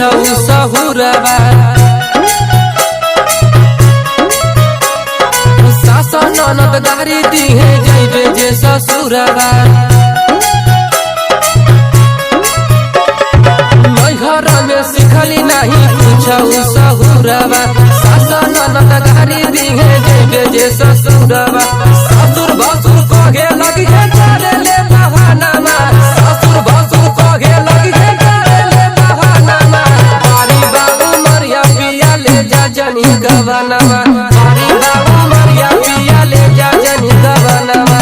सहुरवा। सास ननद गारी दिहे जइबे जे ससुरवा। नैहर में सिखली नहीं कुछ सहुरवा। सास ननद गारी दिहे जइबे जे ससुरवा। ससुर भसुर कहे लगी है करे ले बहानामा। ससुर भसुर कहे लगी है करे ले बहानामा। बारी बाबू मरिया पिया ले जा जनी गवनमा। बारी बाबू मरिया पिया ले जा जनी गवनमा।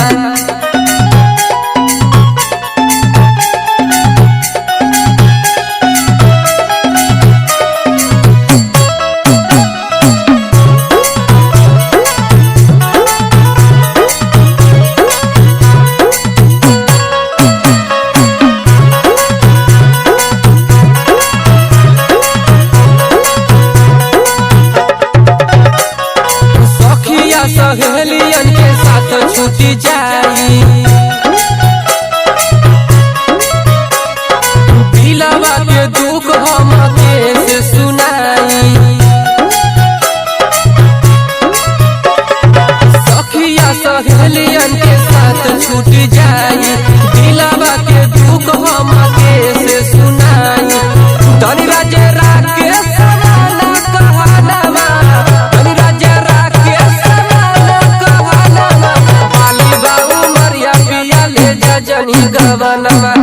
सखिया सहेलियन के साथ छूटी जाई। दिलवा के दुख हम कैसे सुनाई। सखिया सहेलियन के साथ छूटी जाई। दिलवा के दुख हम कैसे सुनाई। धनी राजे राकेश सवाना कहानामा। धनी राजे राकेश सवाना कहानामा। बाली बाबू मरिया पिया ले जा जनी गवनमा।